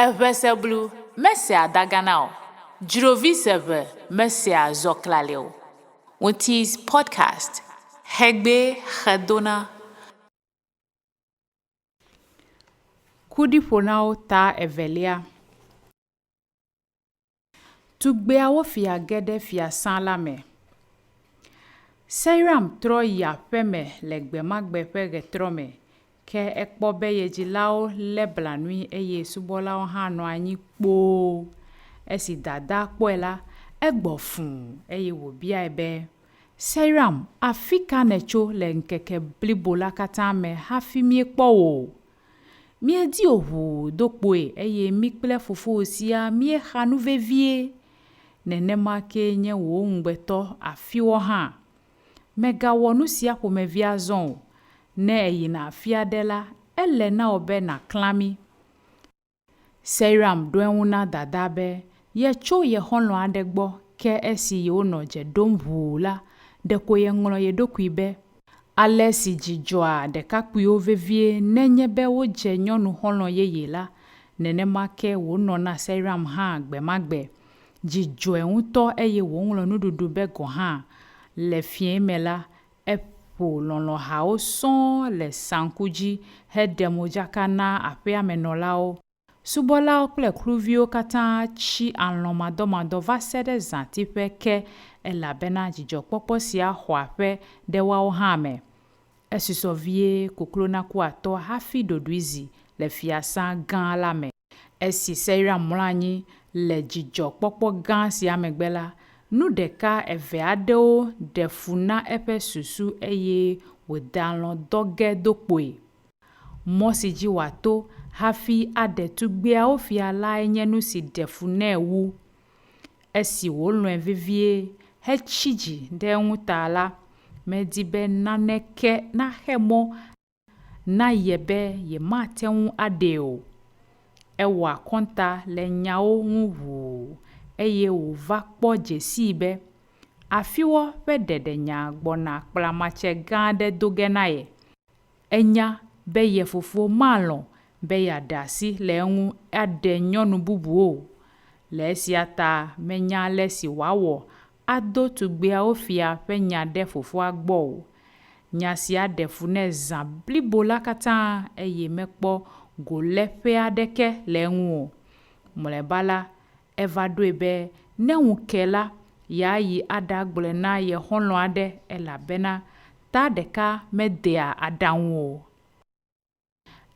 Eʋe seblu mesea dagana o, dzrovi seʋe mesea zɔklali o. Ŋuti's podcast, Xegbee xe dona. Kuɖiƒonawo ta evelia. Tugbeawo fia ge ɖe fiasã la me. Seyram trɔ yi aƒe me le gbe ma gbe ƒe ɣetrɔ me, ke ekpɔ be ye dzilawo lé blanui eye subɔlawo hã nɔ anyi kpoo. Esi dadaa kpɔe la, egbɔ fũu eye wòbiae be, Seyram, afi ka nètso le ŋkeke blibo la katã me hafi míekpɔ wò o? Míedi wò ʋuu do kpoe eye mí kple fofowò siaa míexa nu vevie. Nenema kee nye wò ŋugbetɔ afiwɔ hã. Mègawɔ nu sia ƒomevi azɔ o. Ne èyina afi aɖe la, ele na wò be nàklã mí. Seyram ɖo eŋu na dadaa be yetso ye xɔlɔ̃ aɖe gbɔ ke esi yewonɔ dze ɖom ʋuu la, ɖeko yeŋlɔ ye ɖokui be. Ale si dzi dzɔa ɖekakpuiwo vevie nenye be wodze nyɔnu xɔlɔ̃ yeye la, nenema ke wònɔ na Seyram hã gbe ma gbe. Dzi dzɔe ŋutɔ eye wòŋlɔ nuɖuɖu be gɔ̃ hã. Le fiẽ me la, Eƒo lɔlɔ̃hawo sɔŋ le saŋku dzi heɖe modzaka na aƒea me nɔlawo. Subɔlawo kple kluviwo katã tsi alɔ̃ madɔmadɔ va se ɖe zãtiƒe ke elabena dzidzɔkpɔkpɔ sia xɔ aƒe ɖe woawo hã me. Esusɔ vie koklo naku atɔ hafi ɖoɖoe zi le fiasã gã la me. Esi Seyram mlɔ anyi le dzidzɔkpɔkpɔ gã sia megbe la, nu ɖeka eve aɖewo ɖe fu na eƒe susu eye wòde alɔ̃ dɔ ge do kpoe. Mɔ si dzi wòato hafi aɖe tugbeawo fia lae nye nu si ɖe fu nɛ wu. Esi wòlɔ̃e vevie hetsi dzi ɖe eŋu ta la, medi be naneke naxe mɔ na ye be yemate ŋu aɖee o. Ewɔ akɔnta le nyawo ŋu ʋuu eye wòva kpɔ dzesii be afiwɔ ƒe ɖeɖenya gbɔna kplamatse gã aɖe do ge na ye. Enya be ye fofo malɔ̃ be yeaɖe asi le eŋu aɖe nyɔnu bubu o. Le esia ta menya ale si wòawɔ ado tugbeawo fia ƒe nya ɖe fofoa gbɔ o. Nya sia ɖe fu nɛ zã blibo la katã eye mekpɔ goléƒe aɖeke le eŋu o. Mlɔeba la, eva ɖoe be ne ŋu ke la, yeayi aɖagblɔe na ye xɔlɔ̃ aɖe elabena ta ɖeka medea aɖaŋu o.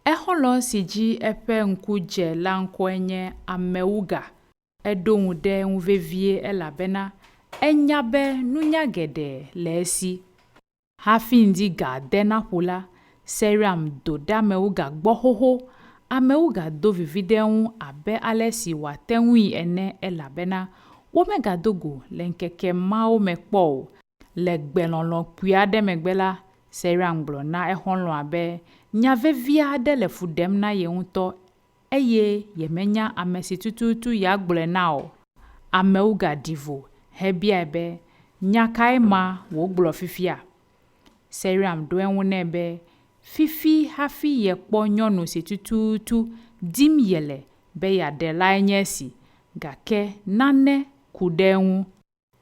Exɔlɔ̃ si dzi eƒe ŋku dze la ŋkɔe nye Amewuga. Eɖo ŋu ɖe eŋu vevie elabena enya be nunya geɖe le esi. Hafi ŋdi ga ade naƒo la, Seyram do ɖe Amewuga gbɔ xoxo. Amewuga do vivi ɖe eŋu abe ale si wòate ŋui ene elabena womegado go le ŋkeke mawo me kpɔ o. Le gbelɔlɔ̃ kpui aɖe megbe la, Seyram gblɔ na exɔlɔ̃a be nya vevi aɖe le fu ɖem na ye ŋutɔ eye yemenya ame si tututu yeagblɔe na o. Amewo gaɖi vo hebiae be, Nya kae ma wògblɔ fifia? Seyram ɖo eŋu nɛ be fifi hafi yekpɔ nyɔnu si tututu dim yele be yeaɖe lae nye esi, gake nane ku ɖe eŋu.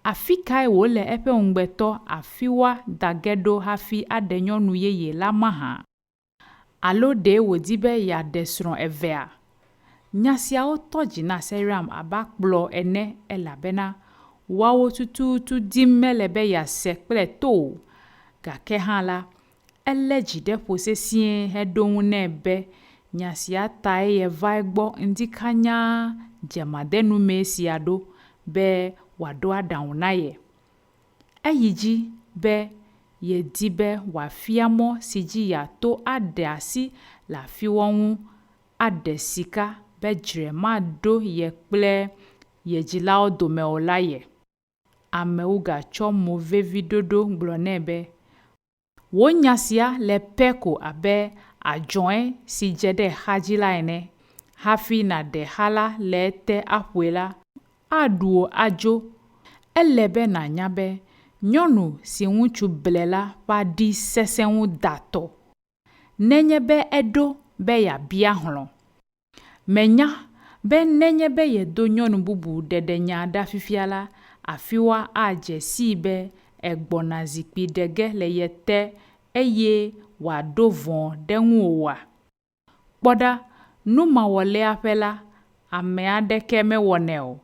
Afi kae wòle eƒe ŋugbetɔ afiwa da ge ɖo hafi aɖe nyɔnu yeye la mahã? Alo ɖe wòdi be yeaɖe srɔ̃ evea? Nya siawo tɔ dzi na Seyram abe akplɔ ene elabena woawo tututu dim mele be yease kple to o. Gake hã la, elé dzi ɖe ƒo sesĩe heɖo ŋu nɛ be nya sia tae yeva egbɔ ŋdikanyaa dzemadenumee sia ɖo be wòaɖo aɖaŋu na ye. Eyi dzi be yedi be wòafia mɔ si dzi yeato aɖe asi le afiwɔ ŋu aɖe sika be dzre maɖo ye kple ye dzilawo dome o la ye. Amewo gatsɔ moveviɖoɖo gblɔ nɛ be, Wò nya sia le pɛ ko abe adzɔ̃e si dze ɖe xa dzi la ene. Hafi nàɖe xa la le ete aƒoe la, aɖu wò adzo. Ele be nànya be nyɔnu si ŋutsu ble la ƒe aɖi sesẽ ŋu da tɔ nenye be eɖo be yeabia hlɔ̃. Menya be nenye be yedo nyɔnu bubu ɖeɖe nya ɖa fifia la, afiwa adze sii be ègbɔna zikpui ɖe ge le ye te eye wòaɖo vɔ̃ ɖe ŋuwò oa? Kpɔ ɖa, numawɔleaƒe la, ame aɖeke mewɔnɛ o.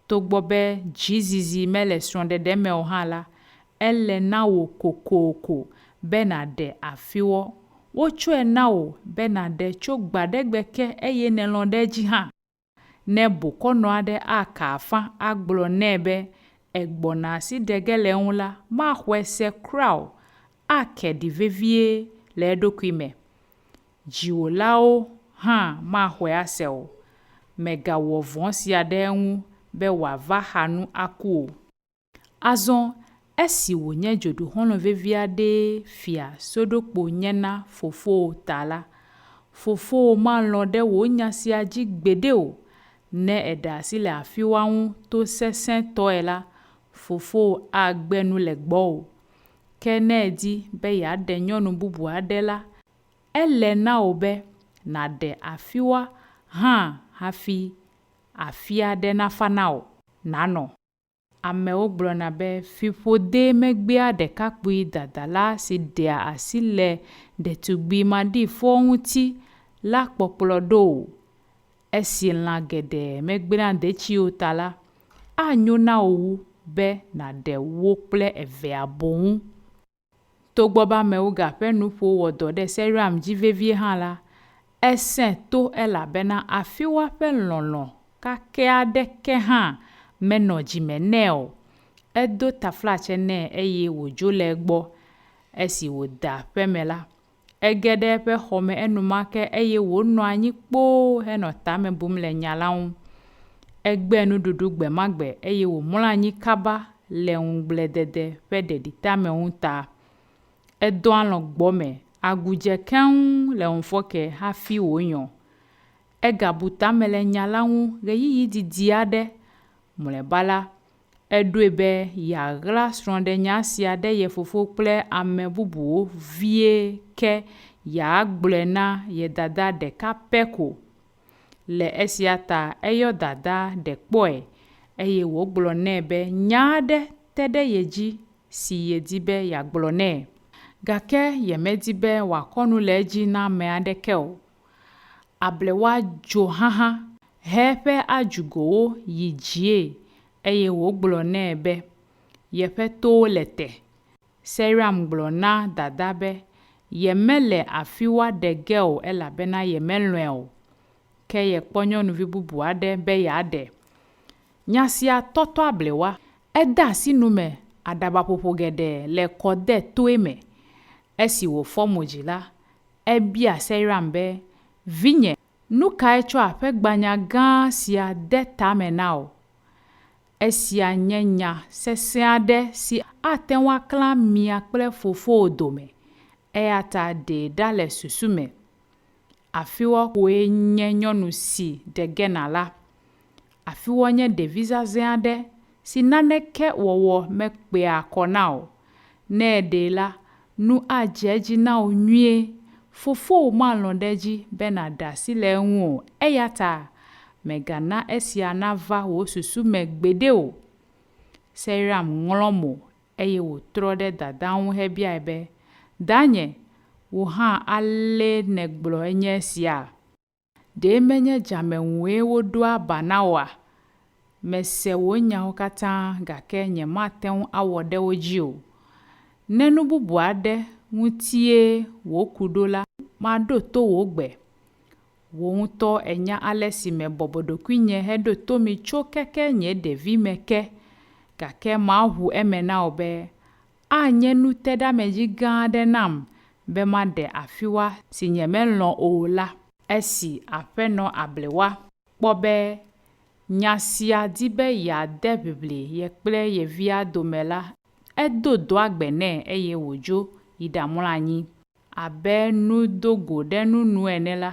Togbɔ be dzizizi mele srɔ̃ɖeɖe me o hã la, ele na wò kokoko be nàɖe afiwɔ. Wotsɔe na wò be nàɖe tso gbaɖegbe ke eye nèlɔ̃ ɖe edzi hã. Ne bokɔnɔ aɖe aka afã agblɔ nɛ be ègbɔna asi ɖe ge le eŋu la, maxɔe se kura o, ake ɖi vevie le eɖokui me. Dziwòlawo hã maxɔe ase o. Mègawɔ vɔ̃ sia ɖe eŋu be wòava xa nu aku o. Azɔ esi wònye dzoɖuxɔlɔ̃ vevi aɖee Fia Sodokpo nye na fofowò ta la, fofowò malɔ̃ ɖe wò nya sia dzi gbeɖe o. Ne èɖe asi le afiwa ŋu tosesẽtɔe la, fofowò agbe nu le gbɔwò. Ke ne èdi be yeaɖe nyɔnu bubu aɖe la, ele na wò be nàɖe afiwa hã hafi afi aɖe nafa na wò nànɔ. Amewo gblɔna be fiƒodee megbea ɖekakpui dadala si ɖea asi le ɖetugbui maɖifɔ ŋuti la kpɔkplɔ ɖo o. Esi lã geɖe megblẽa detsi o ta la, anyo na wò wu be nàɖe wo kple evea boŋ. Togbɔ be Amewuga ƒe nuƒo wɔ dɔ ɖe Seyram dzi vevie hã la, esẽ to elabena afiwa ƒe lɔlɔ̃ kakɛ aɖeke hã menɔ dzime nɛ o. Edo taflatse nɛ eye wòdzo le egbɔ. Esi wòde aƒe me la, ege ɖe eƒe xɔ me enumake eye wònɔ anyi kpoo henɔ tame bum le nya la ŋu. Egbe nuɖuɖu gbemagbe eye wòmlɔ anyi kaba le ŋugbledede ƒe ɖeɖiteameŋu ta. Edɔ alɔ̃ gbɔ me agu dze keŋ le ŋufɔke hafi wònyɔ. Egabu tame le nya la ŋu ɣeyiɣi didi aɖe. Mlɔeba la, eɖoe be yeaɣla srɔ̃ɖenya sia ɖe ye fofo kple ame bubuwo vie ke yeagblɔe na ye dada ɖeka pɛ ko. Le esia ta eyɔ dadaa ɖe kpɔe eye wògblɔ nɛ be nya aɖe te ɖe ye dzi si yedi be yeagblɔ nɛ. Gake yemedi be wòakɔ nu le edzi na ame aɖeke o. Ablewa dzo hãhã he eƒe adzugowo yi dzie eye wògblɔ nɛ be yeƒe towo le te. Seyram gblɔ na Dada be yemele afiwa ɖe ge o elabena yemelɔ̃e o, ke yekpɔ nyɔnuvi bubu aɖe be yeaɖe. Nya sia tɔtɔ Ablewa. Ede asi nu me aɖabaƒoƒo geɖe le kɔ de toe me. Esi wòfɔ mo dzi la, ebia Seyram be, Vinye, nu kae tsɔ aƒegbanya gã sia de tame na wò? Esia nye nya sesẽ aɖe si ate ŋu aklã mia kple fofowò dome, eya ta ɖee ɖa le susu me. Afiwɔ koe nye nyɔnu si ɖe ge nàla. Afiwɔ nye ɖevi zazɛ̃ aɖe si naneke wɔwɔ mekpea akɔ na o. Ne èɖee la, nu adze edzi na wò nyuie. Fofowò malɔ̃ ɖe edzi be nàɖe asi le eŋu o, eya ta mègana esia nava wò susu me gbeɖe o. Seyram ŋlɔ mo eye wòtrɔ ɖe dadaa ŋu hebiae be, Danye, wò hã alee nègblɔ enye esia? Ɖe menye dzame ŋue woɖoa aba na wòa? Mese wò nyawo katã, gake nyemate ŋu awɔ ɖe wo dzi o. Ne nu bubu aɖe ŋutie wòku ɖo la, maɖo to wò gbe. Wò ŋutɔ ènya ale si mebɔbɔ ɖokuinye heɖo to mi tso keke nye ɖevime ke, gake maʋu eme na wò be Anye nuteɖeamedzi gã aɖe nam be maɖe afiwa si nyemelɔ̃ o la. Esi Aƒenɔ Ablewa kpɔ be nya sia di be yeade ʋiʋli ye kple ye via dome la, edo dɔa gbe nɛ eye wòdzo yi ɖamlɔ anyi. Abe nudogoɖenunu ene la,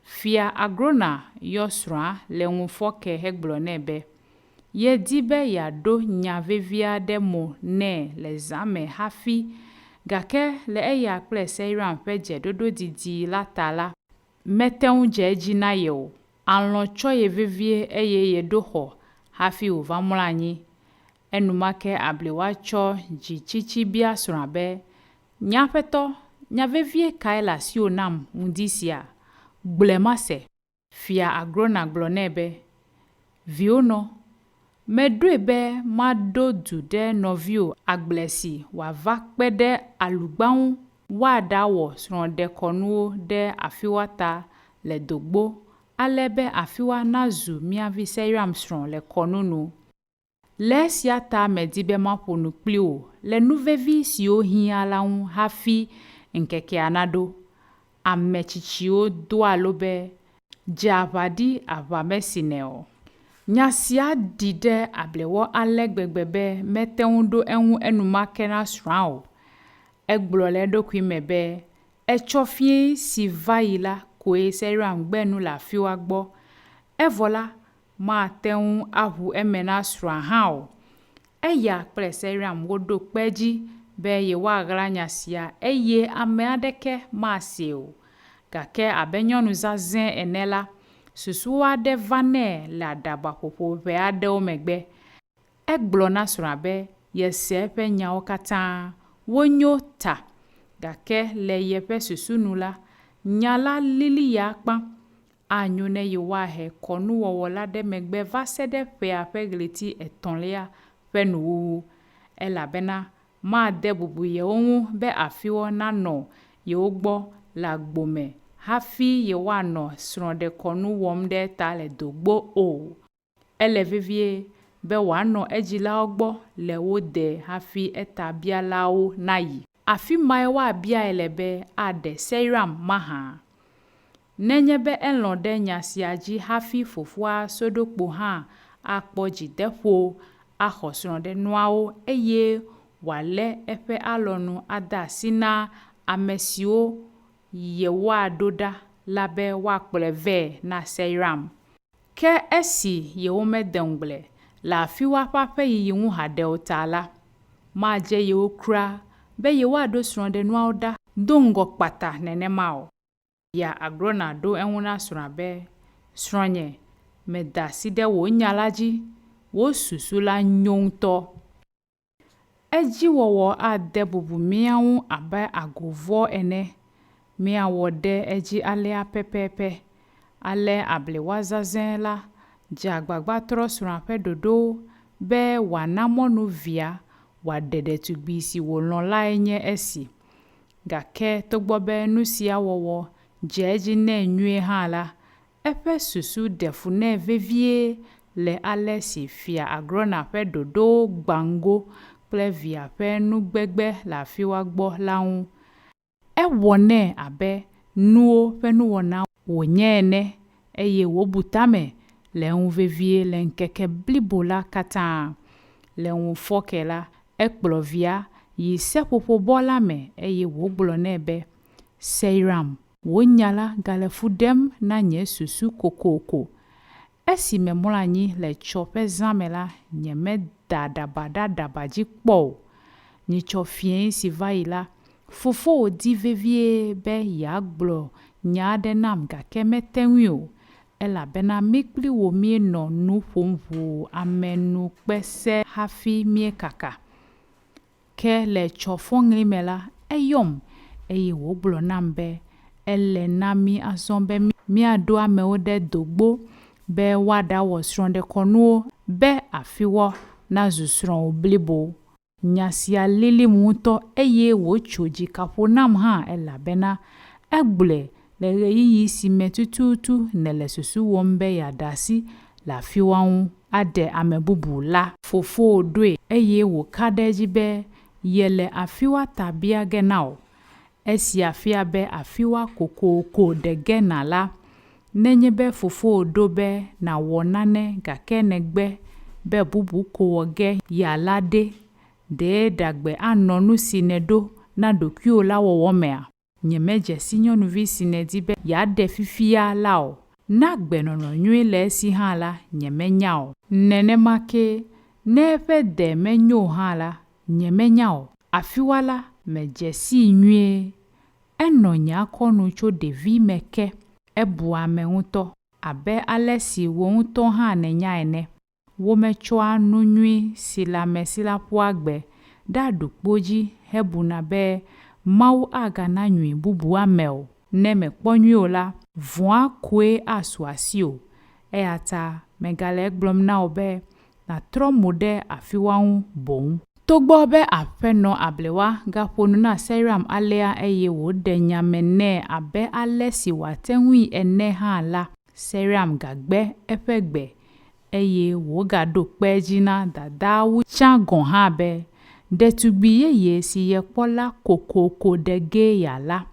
Fia Agrona yɔ srɔ̃a le ŋufɔke hegblɔ nɛ be yedi be yeaɖo nya vevi aɖe mo nɛ le zã me hafi, gake le eya kple Seyram ƒe dzeɖoɖo didi la ta la, mete ŋu dze edzi na ye o. Alɔ̃ tsɔ ye vevie eye yeɖo xɔ hafi wòva mlɔ anyi. Enumake Abliwa tsɔ dzitsitsi bia srɔ̃a be, Nye aƒetɔ, nya vevie kae le asiwò nam ŋdi sia? Gblɔe mase. Fia Agrona gblɔ nɛ be, Viwò nɔ, meɖoe be maɖo du ɖe nɔviwò agble si wòava kpe ɖe alugba ŋu woaɖawɔ srɔ̃ɖekɔnuwo ɖe afiwa ta le dogbo ale be afiwa nazu mía vi Seyram srɔ̃ le kɔnu nu. Le esia ta medi be maƒo nu kpli wò le nu vevi siwo hiã la ŋu hafi ŋkekea naɖo. Ame tsitsiwo doa lo be, Dze aʋa ɖi aʋa mesinɛ o. Nya sia ɖi ɖe ablewɔ ale gbegbe be mete ŋu ɖo eŋu enumake na srɔ̃a o. Egblɔ le eɖokui me be, Etsɔ fiẽ si va yi la koe Seyram gbe nu le afiwa gbɔ. Evɔ la, mate ŋu aʋu eme na srɔ̃a hã o. Eya kple Seyram woɖo kpe edzi be yewoaɣla nya sia eye ame aɖeke masee o. Gake abe nyɔnu zazɛ̃ ene la, susu aɖe va nɛ le aɖabaƒoƒo ʋɛ aɖewo megbe. Egblɔ na srɔ̃a be yese eƒe nyawo katã, wonyo ta, gake le yeƒe susu nu la, nya la lili ya akpa. Anyo ne yewoahe kɔnuwɔwɔ la ɖe megbe va se ɖe ƒea ƒe ɣleti etɔ̃lia ƒe nuwuwu, elabena made bubu yewo ŋu be afiwɔ nanɔ yewo gbɔ le agbo me hafi yewoanɔ srɔ̃ɖekɔnu wɔm ɖe eta le dogbo o. Ele vevie be wòanɔ edzilawo gbɔ le wo de hafi etabialawo nayi. Afi mae woabiae le be aɖe Seyram mahã. Nenye be elɔ̃ ɖe nya sia dzi hafi fofoa Sodokpo hã akpɔ dzideƒo axɔ srɔ̃ɖenuawo eye wòalé eƒe alɔnu ade asi na amesiwo yewoaɖo ɖa la be woakplɔe vɛ na Seyram. Ke esi yewomede ŋugble le afiwa ƒe aƒe yiyi ŋu haɖe o ta la, madze yewo kura be yewoaɖo srɔ̃ɖenuawo ɖa do ŋgɔ kpata nenema o. Fia Agrona ɖo eŋu na srɔ̃a be, Srɔ̃nye, meda asi ɖe wò nya la dzi. Wò susu la nyo ŋutɔ. Edziwɔwɔ ade bubu mía ŋu abe agovɔ ene. Míawɔ ɖe edzi alea pɛpɛpɛ. Ale abliwa zazɛ̃ la dze agbagba trɔ srɔ̃a ƒe ɖoɖowo be wòana mɔnu via wòaɖe ɖetugbui si wòlɔ̃ lae nye esi. Gake togbɔ be nusia wɔwɔ dze edzi nɛ nyuie hã la, Eƒe susu ɖe fu nɛ vevie le ale si Fia Agrona ƒe ɖoɖowo gbã ŋgo kple via ƒe nugbegbe le afiwa gbɔ la ŋu. Ewɔ nɛ abe nuwo ƒe nuwɔna wònye ene eye wòbu tame le eŋu vevie le ŋkeke blibo la katã. Le ŋufɔke la, ekplɔ via yi seƒoƒobɔ la me eye wògblɔ nɛ be, Seyram, Wò nya la gale fu ɖem na nye susu kokoko. Esi memlɔ anyi le tsɔ ƒe zã me la, nyemeda aɖaba ɖe aɖaba dzi kpɔ o. Nyitsɔ fiẽ si va yi la, fofowò di vevie be yeagblɔ nya aɖe nam gake mete ŋui o, elabena mí kpli wò míenɔ nu ƒom ʋuu ame nu kpe se hafi míekaka. Ke le tsɔ fɔŋli me la, eyɔm, eye wògblɔ nam be, Ele na mí azɔ be míaɖo amewo ɖe dogbo be woaɖawɔ srɔ̃ɖekɔnuwo be afiwɔ nazu srɔ̃wò blibo. Nya sia lilim ŋutɔ eye wòtso dzika ƒo nam hã elabena egblɔe le ɣeyiɣi si me tututu nèle susu wɔm be yeaɖe asi le afiwa ŋu aɖe ame bubu la. Fofowò ɖoe eye wòka ɖe edzi be yele afiwa ta bia ge na wò. Esia fia be afiwa kokoko ɖe ge nàla. Nenye be fofowò ɖo be nàwɔ nane gake nègbe be bubu ko wɔ ge yeala ɖe, ɖe ɖagbe anɔ nu si nèɖo na ɖokuiwò la wɔwɔ mea? Nyemedze si nyɔnuvi si nèdi be yeaɖe fifia la o. Ne agbenɔnɔ nyui le esi hã la, nyemenya o. Nenema ke ne eƒe de menyo o hã la, nyemenya o. Afiwa la, medze sii nyuie. Enɔ nye akɔnu tso ɖevime ke. Ebua ame ŋutɔ. abe ale si wò ŋutɔ hã nènya ene. Wometsɔa nu nyui si le ame si la ƒua gbe ɖe aɖukpo dzi hebuna be Mawu agana nyui bubu ame o. Ne mèkpɔ nyuie o la, vɔ̃a koe asu asiwò. Eya ta megale egblɔm na wò be nàtrɔ mo ɖe afiwa ŋu boŋ. Togbɔ be aƒenɔ Ablewa gaƒo nu na Seyram alea eye wòɖe nya me nɛ abe ale si wòate ŋui ene hã la, Seyram gagbe eƒe gbe eye wògaɖo kpe edzi na dadaa wu tsã gɔ̃ hã be ɖetugbui yeye si yekpɔ la kokoko ɖe gee yeala.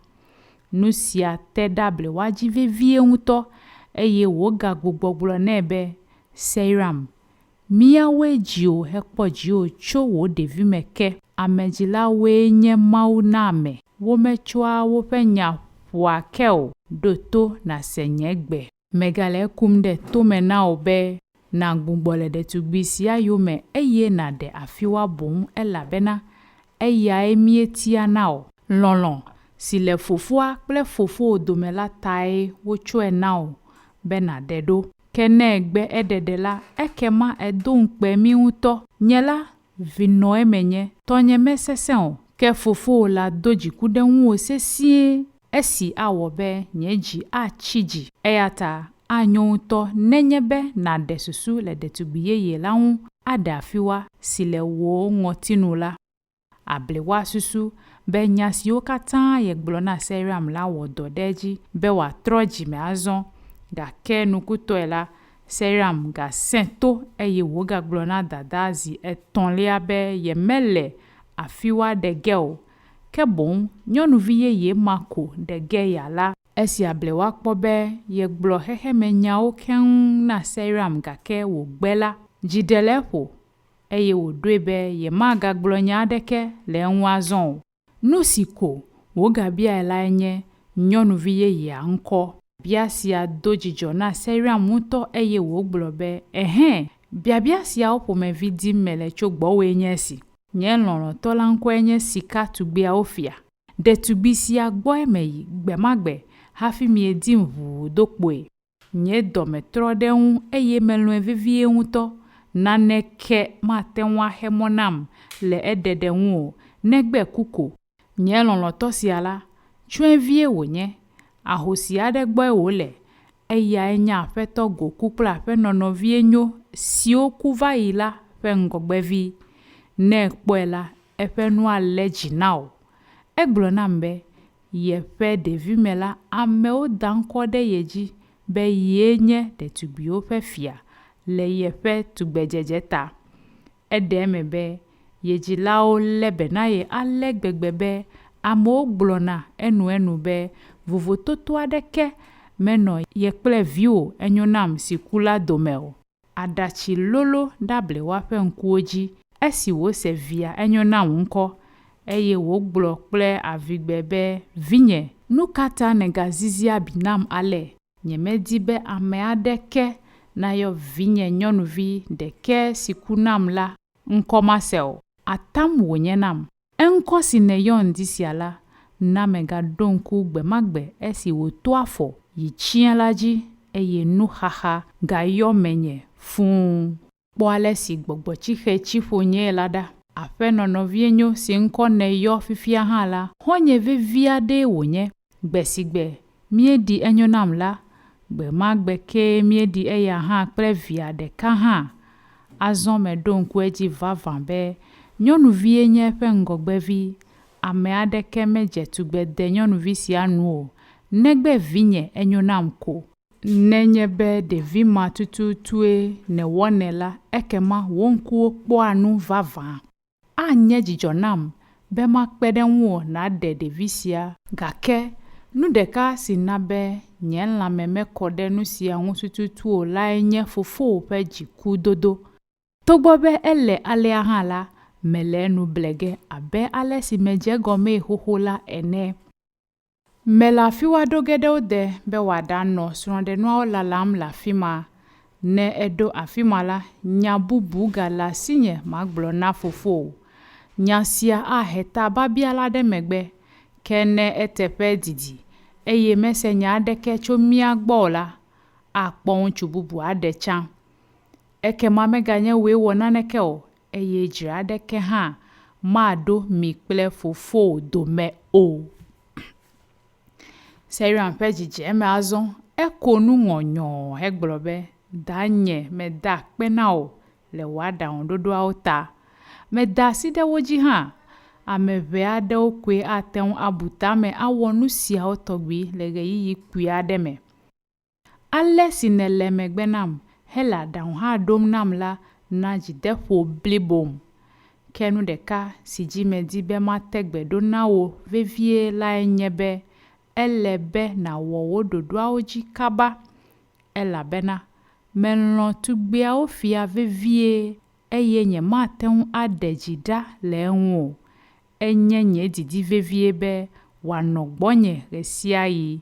Nu sia te ɖe Ablewa dzi vevie ŋutɔ eye wògagbugbɔ gblɔ nɛ be, Seyram, míawoe dzi wò hekpɔ dziwò tso wò ɖevime ke. Amedzilawoe nye Mawu na ame. Wometsɔa woƒe nya ƒoa ke o. Ɖo to nàse nye gbe. Megale ekum ɖe to me na wò be nàgbugbɔ le ɖetugbui sia yome eye nàɖe afiwa boŋ elabena eyae míetia na wò. Lɔlɔ̃ si le fofoa kple fofowò dome la tae wotsɔe na wò be nàɖe ɖo. Ke ne ègbe eɖeɖe la, ekema èdo ŋukpe mí ŋutɔ. Nye la, Vinɔe menye, tɔnye mesesẽ o, ke fofowò la do dziku ɖe ŋuwò sesĩe, esi awɔ be nye dzi atsi dzi. Eya ta anyo ŋutɔ nenye be nàɖe susu le ɖetugbui yeye la ŋu aɖe afiwa si le wò ŋɔtinu la. Abliwa susu be nya siwo katã yegblɔ na Seyram la wɔ dɔ ɖe edzi be wòatrɔ dzime azɔ, gake nukutɔe la, Seyram gasẽ to eye wògagblɔ na dadaa zi etɔ̃lia be yemele afiwa ɖe ge o, ke boŋ nyɔnuvi yeye ma ko ɖe ge yeala. Esi Ablewa kpɔ be yegblɔ xexemenyawo keŋ na Seyram gake wògbe la, dzi ɖe le eƒo eye wòɖoe be yemagagblɔ nya aɖeke le eŋu azɔ o. Nu si ko wògabiae lae nye nyɔnuvi yeyea ŋkɔ. Biabia sia do dzidzɔ na Seyram ŋutɔ eye wògblɔ be, Ɛhɛ̃! Biabia siawo ƒomevi dim mele tso gbɔwòe nye esi. Nye lɔlɔ̃tɔ la ŋkɔe nye Sika Tugbeawo Fia. Ɖetugbi sia gbɔe meyi gbe ma gbe hafi miedim ʋuu do kpoe. Nye dɔme trɔ ɖe eŋu eye melɔ̃e vevie ŋutɔ. Naneke mate ŋu axe mɔ nam le eɖeɖe ŋu o, negbe ku ko. Nye lɔlɔ̃tɔ sia la, tsyɔ̃evie wònye. Ahosi aɖe gbɔe wòle. Eyae nye aƒetɔ Goku kple aƒenɔ nɔvienyo siwo ku va yi la ƒe ŋgɔgbevi. Ne èkpɔe la, eƒe nu alé dzi na wò. Egblɔ nam be, Yeƒe ɖevime la, amewo da ŋkɔ ɖe ye dzi be yee nye ɖetugbiwo ƒe fia le yeƒe tugbedzedze ta. Eɖe eme be ye dzilawo lé be na ye ale gbegbe be amewo gblɔna enuenu be vovototo aɖeke menɔ ye kple viwò Enyonam si ku la dome o. Aɖatsi lólo ɖable woaƒe ŋkuwo dzi esi wòse via Enyonam ŋkɔ, eye wògblɔ kple avigbe be, Vinye, nu ka ta nègazizi abi nam ale? Nyemedi be ame aɖeke nayɔ vinye nyɔnuvi ɖekɛ si ku nam la ŋkɔ mase o. Atam wònye nam. Eŋkɔ si nèyɔ ŋdi sia la na megaɖo ŋku gbe ma gbe esi wòto afɔ yi tsiẽ la dzi eye nuxaxa gayɔ menye fũu. Kpɔ ale si gbɔgbɔtsixe tsi ƒonyee la ɖa. Aƒenɔ nɔvienyo si ŋkɔ nèyɔ fifia hã la, xɔ̃nye vevi aɖee wònye. Gbe si gbe míeɖi enyo nam la, gbe ma gbe kee míeɖi eya hã kple via ɖeka hã. Azɔ meɖo ŋku edzi vavã be nyɔnuvie nye eƒe ŋgɔgbevi. Ame aɖeke medze tugbe de nyɔnuvi sia nu o, negbe vinye enyo nam ko. Nenye be ɖevi ma tututue nèwɔnɛ la, ekema wò ŋkuwo kpɔa nu vavã. Anye dzidzɔ nam be makpe ɖe ŋuwò nàɖe ɖevi sia. Gake nu ɖeka si na be nye lãme mekɔ ɖe nu sia ŋu tututu o lae nye fofowò ƒe dzikudodo. Togbɔ be ele alea hã la, mele enu ble ge abe ale si medze egɔmee xoxo la ene. Mele afiwa ɖo ge ɖe wo de be wòaɖanɔ srɔ̃ɖenuawo lalam le afi ma. Ne eɖo afi ma la, nya bubu gale asinye magblɔ na fofowò. Nya sia ahe tabiabia la ɖe megbe. Ke ne eteƒe didi eye mese nya aɖeke tso mía gbɔ o la, akpɔ ŋutsu bubu aɖe tsã. Ekema meganye wòe wɔ naneke o, eye dzre aɖeke hã maɖo mi kple fofowò dome o. Seyram ƒe dzi dze eme azɔ. Eko nu ŋɔnyɔɔ hegblɔ be, Danye, meda akpe na wò le wò aɖaŋuɖoɖoawo ta. Meda asi ɖe wo dzi hã. Ame ʋɛ aɖewo koe ate ŋu abu tame awɔ nu siawo tɔgbi le ɣeyiɣi kpui aɖe me. Ale si nèle megbe nam hele aɖaŋu hã ɖom nam la na dzideƒo blibom. Ke nu ɖeka si dzi medi be mate gbe ɖo na wò vevie lae nye be ele be nàwɔ wò ɖoɖoawo dzi kaba, elabena melɔ̃ tugbeawo fia vevie eye nyemate ŋu aɖe dzi ɖa le eŋu o. Enye nye didi vevie be wòanɔ gbɔnye ɣesiaɣi.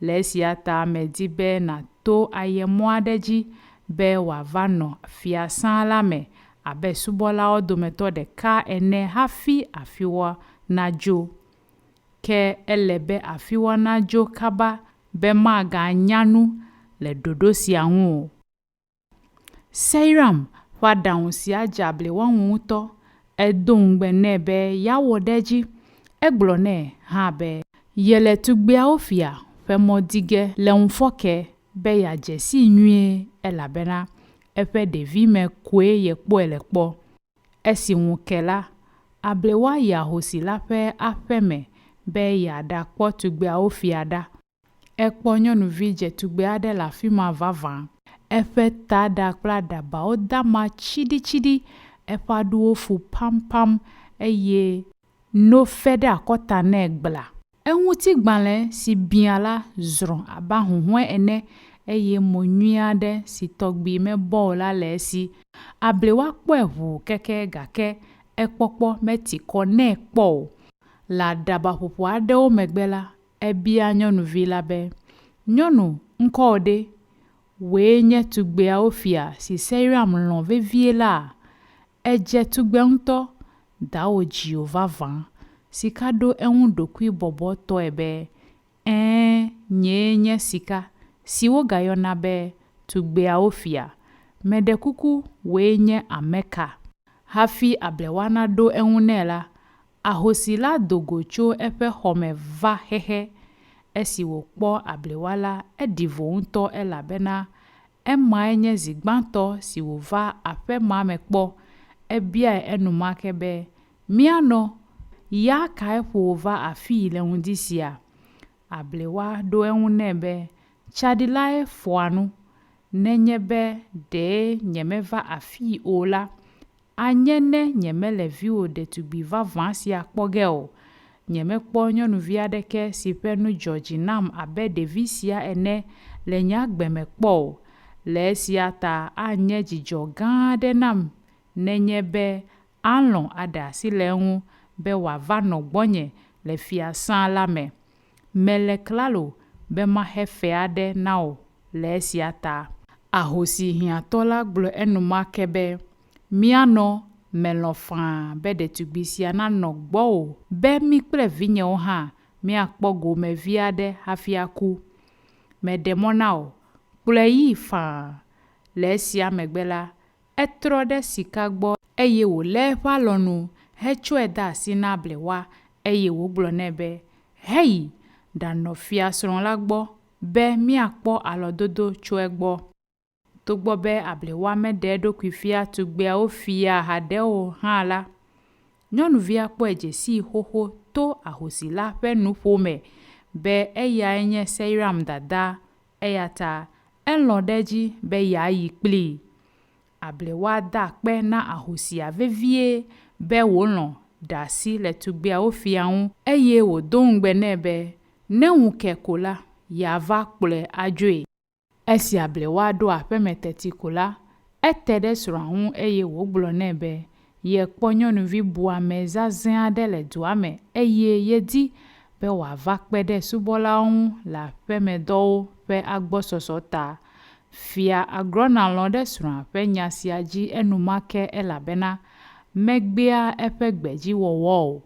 Le esia ta medi be nàto ayemɔ aɖe dzi be wòava nɔ fiasã la me abe subɔlawo dometɔ ɖeka ene hafi afiwɔ nadzo. Ke ele be afiwɔ nadzo kaba be maganya nu le ɖoɖo sia ŋu o. Seyram ƒe aɖaŋu sia dze abliwa ŋu ŋutɔ. Edo ŋugbe nɛ be yeawɔ ɖe edzi. Egblɔ nɛ hã be yele tugbeawo fia ƒe mɔ di ge le ŋufɔke be yeadze sii nyuie elabena eƒe ɖevime koe yekpɔe le kpɔ. Esi ŋu ke la, Abliwa yi ahosi la ƒe aƒe me be yeaɖakpɔ tugbeawo fia ɖa. Ekpɔ nyɔnuvi dzetugbe aɖe le afi ma vavã. Eƒe taɖa kple aɖabawo de ama tsiɖitsiɖi, eƒe aɖuwo fu pampam eye no fe ɖe akɔta nɛ gbla. Eŋutigbalẽ si biã la zrɔ̃ abe ahuhɔ̃e ene eye mo nyui aɖe si tɔgbi mebɔ o la le esi. Abliwa kpɔe ʋuu keke gake ekpɔkpɔ meti kɔ nɛ kpɔ o. Le aɖabaƒoƒo aɖewo megbe la, Ebia nyɔnuvi la be, Nyɔnu, ŋkɔwò ɖe? Wòe nye tugbeawo fia si Seyram lɔ̃ vevie laa? Èdze tugbe ŋutɔ, dawò dzi wò vavã. Sika ɖo eŋu ɖokuibɔbɔtɔe be, Ɛ̃, nyee nye Sika, si wogayɔna be tugbeawo fia. Meɖe kuku, wòe nye ame ka? Hafi Ablewa naɖo eŋu nɛ la, Ahosi la do go tso eƒe xɔ me va xexe. Esi wòkpɔ abliwa la, eɖi vo ŋutɔ elabena emae nye zi gbãtɔ si wòva aƒe ma me kpɔ. Ebiae enumake be, Mía nɔ, ya kae ƒo wò va afii le ŋdi sia? Abliwa ɖo eŋu nɛ be, Tsaɖilae fɔa nu. Nenye be ɖee nyemeva afii o la, Anye ne nyemele viwò ɖetugbi vavã sia kpɔ ge o. Nyemekpɔ nyɔnuvi aɖeke si ƒe nu dzɔ dzi nam abe ɖevi sia ene le nye agbe me kpɔ o. Le esia ta anye dzidzɔ gã aɖe nam nenye be alɔ̃ aɖe asi le eŋu be wòava nɔ gbɔnye le fiasã la me. Mele klalo be maxe fe aɖe na wò le esia ta. Ahosi hiãtɔ la gblɔ enumake be, Mía nɔ, melɔ̃ faa be ɖetugbi sia nanɔ gbɔwò be mí kple vinyewo hã míakpɔ gome vi aɖe hafi aku. Meɖe mɔ na wò. Kplɔe yii faa. Le esia megbe la, etrɔ ɖe Sika gbɔ eye wòlé eƒe alɔnu hetsɔe de asi na Blewa eye wògblɔ nɛ be, Heyi ɖanɔ fiasrɔ̃ la gbɔ be míakpɔ alɔdodo tso egbɔ. Togbɔ be Ablewa meɖe eɖokui fia tugbeawo fia haɖe o hã la, nyɔnuvia kpɔe dze sii xoxo to ahosi la ƒe nuƒo me be eyae nye Seyram dada, eya ta elɔ̃ ɖe edzi be yeayi kplii. Ablewa da akpe na ahosia vevie be wòlɔ̃ ɖe asi le tugbeawo fia ŋu eye wòdo ŋugbe nɛ be ne ŋu ke ko la, yeava kplɔe adzoe. Esi Ablewa ɖo aƒeme teti ko la, ete ɖe srɔ̃a ŋu eye wògblɔ nɛ be yekpɔ nyɔnuvi buame zazɛ̃ aɖe le dua me eye yedi be wòava kpe ɖe subɔlawo ŋu le aƒemedɔwo ƒe agbɔsɔsɔ ta. Fia Agrɔna lɔ̃ ɖe srɔ̃a ƒe nya sia dzi enumake elabena megbea eƒe gbe dzi wɔwɔ o.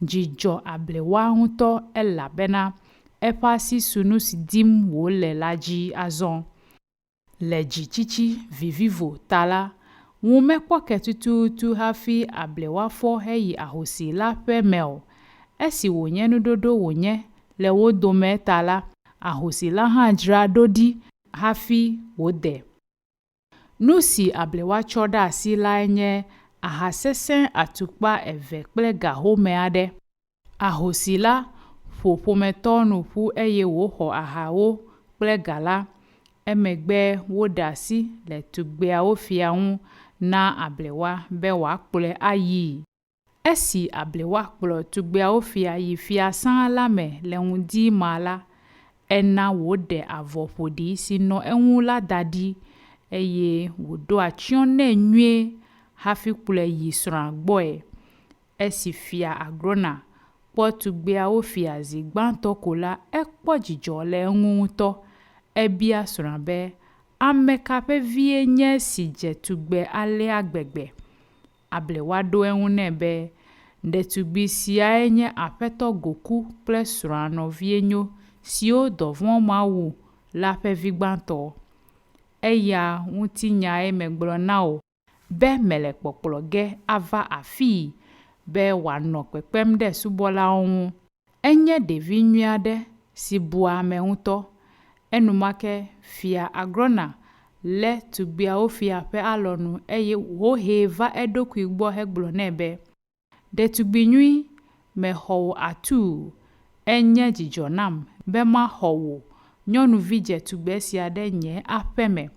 Dzi dzɔ Ablewa ŋutɔ elabena eƒe asi su nu si dim wòle la dzi azɔ. Le dzitsitsi vivivo ta la, ŋu mekpɔ ke tututu hafi ablewa fɔ heyi ahosi la ƒe me o. Esi wònye nuɖoɖo wònye le wo dome ta la, ahosi la hã dzra ɖo ɖi hafi wòde. Nu si ablewa tsɔ ɖe asi lae nye aha sesẽ atukpa eve kple ga home aɖe. Ahosi la ƒo ƒometɔwo nu ƒu eye wòxɔ ahawo kple ga la. Emegbe woɖe asi le tugbeawo fia ŋu na ablewa be wòakplɔe ayii. Esi ablewa kplɔ tugbeawo fia yi fiasã la me le ŋdi ma la, ena wòɖe avɔ ƒoɖi si nɔ eŋu la da ɖi eye wòɖo atsyɔ̃ nɛ nyuie hafi kplɔe yi srɔ̃a gbɔe. Esi Fia Agrona kpɔ tugbeawo fia zi gbãtɔ ko la, ekpɔ dzidzɔ le eŋu ŋutɔ. Ebia srɔ̃a be, Ame ka ƒe vie nye esi dze tugbe alea gbegbe? Ablewa ɖo eŋu nɛ be, Ɖetugbi siae nye Aƒetɔ Goku kple srɔ̃a nɔvienyo siwo dɔvɔ̃ ma wu la ƒe vi gbãtɔ. Eya ŋutinyae megblɔ na wò be mele kpɔkplɔ ge ava afii be wòanɔ kpekpem ɖe subɔlawo ŋu. Enye ɖevi nyui aɖe si bua ame ŋutɔ. Enumake Fia Agrona lé tugbeawo fia ƒe alɔnu eye wòhee va eɖokui gbɔ hegblɔ nɛ be, Ɖetugbi nyui, mexɔ wò atuu. Enye dzidzɔ nam be maxɔ wò nyɔnuvi dzetugbe sia ɖe nye aƒe me.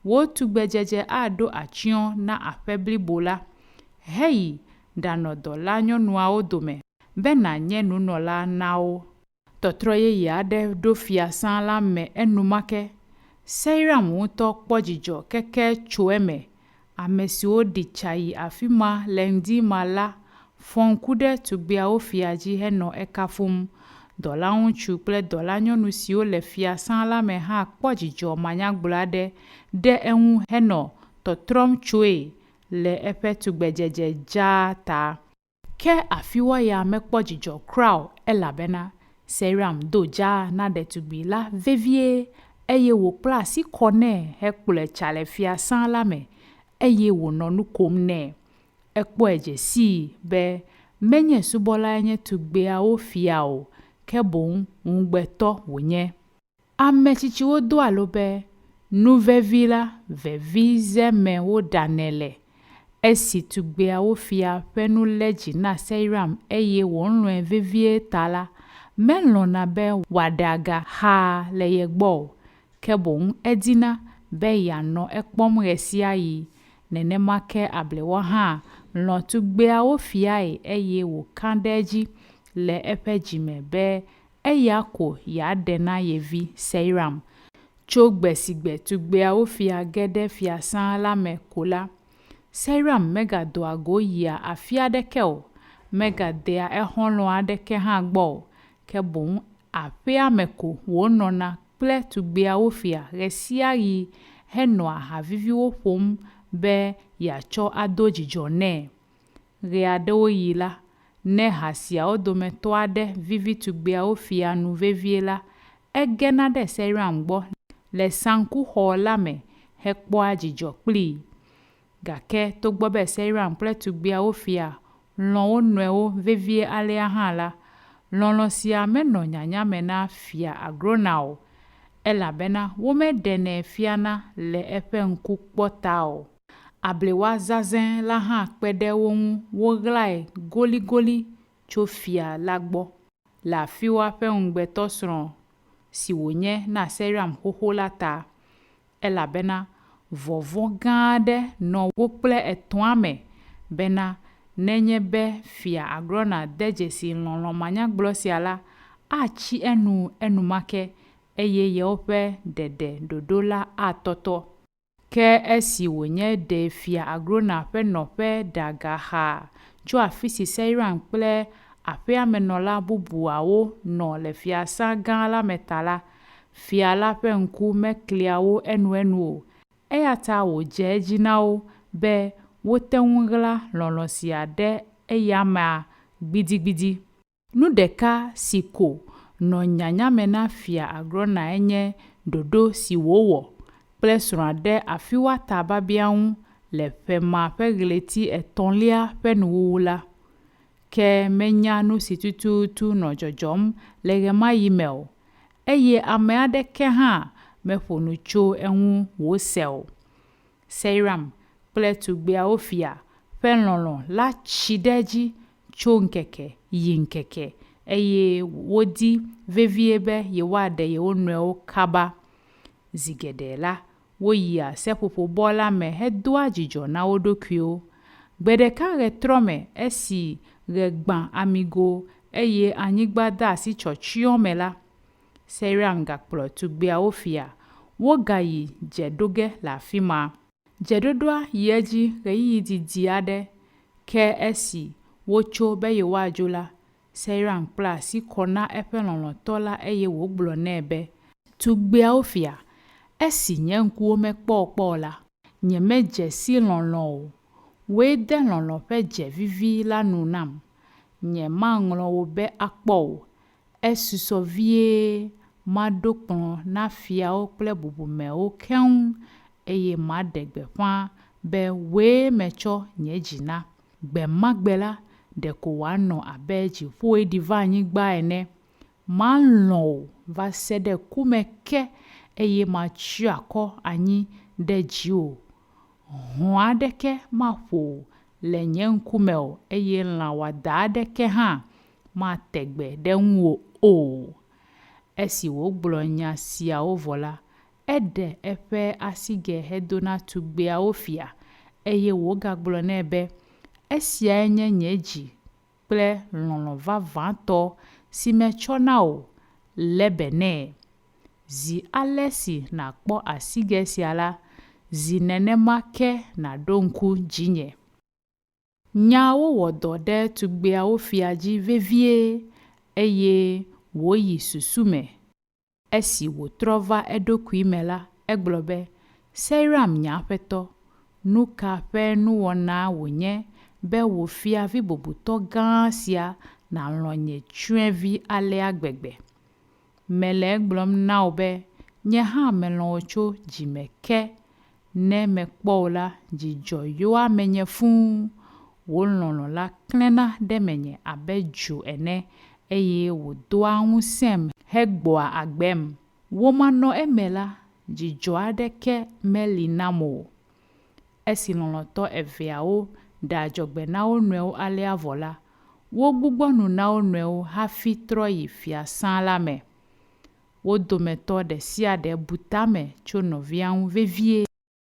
Wò tugbedzedze aɖo atsyɔ̃ na aƒe blibo la. Heyi ɖanɔ dɔlanyɔnuawo dome be nànye nunɔla na wo. Tɔtrɔ yeye aɖe ɖo fiasã la me enumake. Seyram ŋutɔ kpɔ dzidzɔ keke tso eme. Ame siwo ɖi tsa yi afi ma le ŋdi ma la fɔ ŋku ɖe tugbeawo fia dzi henɔ ekafum. Dɔlaŋutsu kple dɔlanyɔnu siwo le fiasã la me hã kpɔ dzidzɔ manyagblɔ aɖe ɖe eŋu henɔ tɔtrɔm tsoe le eƒe tugbedzedze dzaa ta. Ke afiwa ya mekpɔ dzidzɔ kura o elabena Seyram do dzaa na ɖetugbui la vevie eye wòkpla asi kɔ nɛ hekplɔe tsa le fiasã la me eye wònɔ nu kom nɛ. Ekpɔe dze sii be menye subɔlae nye tugbeawo fia o, ke boŋ ŋugbetɔ wònye. Ame tsitsiwo doa lo be, Nu vevi la, vevize me woɖanɛ le. Esi tugbeawo fia ƒe nu lé dzi na Seyram eye wòlɔ̃e vevie ta la, melɔ̃na be wòaɖe aga xaa le ye gbɔ o, ke boŋ edina be yeanɔ ekpɔm ɣesiaɣi. Nenema ke Ablewɔ hã lɔ̃ tugbeawo fiae eye wòka ɖe edzi le eƒe dzi me be Eya ko yeaɖe na ye vi Seyram. Tso gbe si gbe tugbeawo fia ge ɖe fiasã la me ko la, Seyram megadoa go yia afi aɖeke o, megadea exɔlɔ̃ aɖeke hã gbɔ o, ke boŋ aƒea me ko wònɔna kple tugbeawo fia ɣesiaɣi henɔa ha viviwo ƒom be yeatsɔ ado dzidzɔ nɛ. Ɣeaɖewoɣi la, ne ha siawo dometɔ aɖe vivi tugbeawo fia nu vevie la, egena ɖe Seyram gbɔ le saŋkuxɔ la me hekpɔa dzidzɔ kplii. Gake togbɔ be Seyram kple tugbeawo fia lɔ̃ wo nɔewo vevie alea hã la, lɔlɔ̃ sia menɔ nyanya me na Fia Agrona o, elabena womeɖenɛ fiana le eƒe ŋku kpɔ ta o. Abliwa zazɛ̃ la hã kpe ɖe wo ŋu woɣlae goligoli tso fia la gbɔ le afiwa ƒe ŋugbetɔsrɔ̃ si wònye na Seyram xoxo la ta, elabena vɔvɔ̃ gã aɖe nɔ wo kple etɔ̃a me bena nenye be Fia Agrona de dzesi lɔlɔ̃ manyagblɔ sia la, atsi enu enumake eye yewoƒe ɖeɖe ɖoɖo la atɔtɔ. Ke esi wònye ɖe Fia Agrona ƒe nɔƒe ɖe aga xaa tso afi si Seyram kple aƒeamenɔla bubuawo nɔ le fiasã gã la me ta la, fia la ƒe ŋku meklia wo enuenu o. Eya ta wòdze edzi na wo be wote ŋu ɣla lɔlɔ̃ sia ɖe eyama gbidigbidi. Nu ɖeka si ko nɔ nyanya me na Fia Agronae nye ɖoɖo si wòwɔ kple srɔ̃a ɖe afiwata biabia ŋu le ƒe ma ƒe ɣleti etɔ̃lia ƒe nuwuwu la, ke menya nu si tututu nɔ dzɔdzɔm le ɣemaɣi me o, eye ame aɖeke hã meƒo nu tso eŋu wòse o. Seyram kple tugbeawo fia ƒe lɔlɔ̃ la tsi ɖe edzi tso ŋkeke yi ŋkeke eye wodi vevie be yewoaɖe yewo nɔewo kaba. Zi geɖe la, woyia seƒoƒobɔ la me hedoa dzidzɔ na wo ɖokuiwo. Gbe ɖeka ɣetrɔ me esi ɣe gbã amigo eye anyigba de asi tsyɔtsyɔ me la, Seyram gakplɔ tugbeawo fia wogayi dze ɖo ge le afi ma. Dzeɖoɖoa yi edzi ɣeyiɣi didi aɖe, ke esi wotso be yewoadzo la, Seyram kpla asi kɔ na eƒe lɔlɔ̃tɔ la eye wògblɔ nɛ be, Tugbeawo fia, esi nye ŋkuwo mekpɔ wò kpɔ o la, nyemedze si lɔlɔ̃ o. Wòe de lɔlɔ̃ ƒe dze vivi la nu nam. Nyemaŋlɔ wò be akpɔ o. Esusɔ vie maɖo kplɔ̃ na fiawo kple bubumewo keŋ, eye maɖe gbeƒã be wòe metsɔ nye dzi na. Gbe ma gbe la, ɖeko wòanɔ abe dziƒoe ɖi va anyigba ene. Malɔ̃ wò va se ɖe ku me ke, eye matsyɔ akɔ anyi ɖe dziwò. Hɔ̃ aɖeke maƒo wò le nye ŋkume o, eye lã wɔadã aɖeke hã mate gbe ɖe ŋuwò o. Esi wògblɔ nya siawo vɔ la, eɖe eƒe asigɛ hedo na tugbeawo fia, eye wògagblɔ nɛ be, Esiae nye nye dzi kple lɔlɔ̃ vavãtɔ si metsɔ na wò, lé be nɛ. Zi ale si nàkpɔ asigɛ sia la, zi nenema ke nàɖo ŋku dzinye. Nyaawo wɔ dɔ ɖe tugbeawo fia dzi vevie eye wòyi susu me. Esi wòtrɔ va eɖokui me la, egblɔ be, Seyram nye aƒetɔ, nu ka ƒe nuwɔna wònye be wò fiavi bubutɔ gã sia nàlɔ̃ nye tsyɔ̃evi alea gbegbe? Mele egblɔm na wò be nye hã melɔ̃ wò tso dzi me ke. Ne mekpɔ wò la, dzidzɔ yɔa menye fũu. Wò lɔlɔ̃ la klẽna ɖe menye abe dzo ene, eye wòdoa ŋusẽm hegbɔa agbem. Wò manɔ eme la, dzidzɔ aɖeke meli nam o. Esi lɔlɔ̃tɔ eveawo ɖe adzɔgbe na wo nɔewo alea vɔ la, wogbugbɔ nu na wo nɔewo hafi trɔ yi fiasã la me. Wo dometɔ ɖe sia ɖe bu tame tso nɔvia ŋu vevie.